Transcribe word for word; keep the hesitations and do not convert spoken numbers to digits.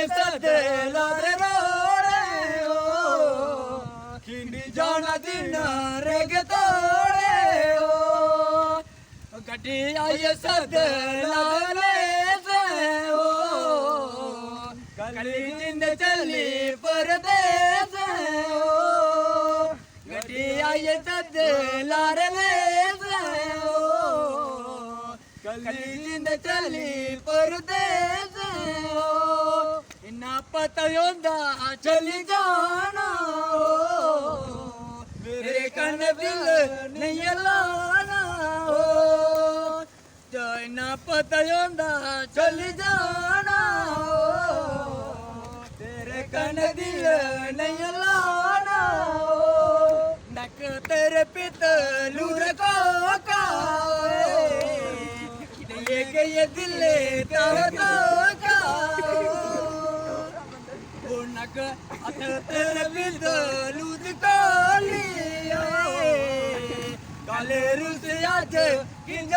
सदे लारे रोड़े ओ, खिंडी जाना दिन रेग तोड़े ओ। गड्डी आई सदे लारे से ओ, कली जिंद चली परदेस ओ। गड्डी आई सदे लारे से ओ, कली जिंद चली परदेस ओ। इन्ना पता होंदा चली जाना ओ, मेरे कन्नै दिल नहीं लाना ओ। जो इन्ना पता होंदा चली जाना ओ, तेरे कन्नै दिल नहीं लाना ओ। नक तेरे पितलू दा कोका ओ, ये गई दिले तारा धोखा ओ। ओ नक अत तेरे पितलू दी कोली ओ, काले रूस अज किंज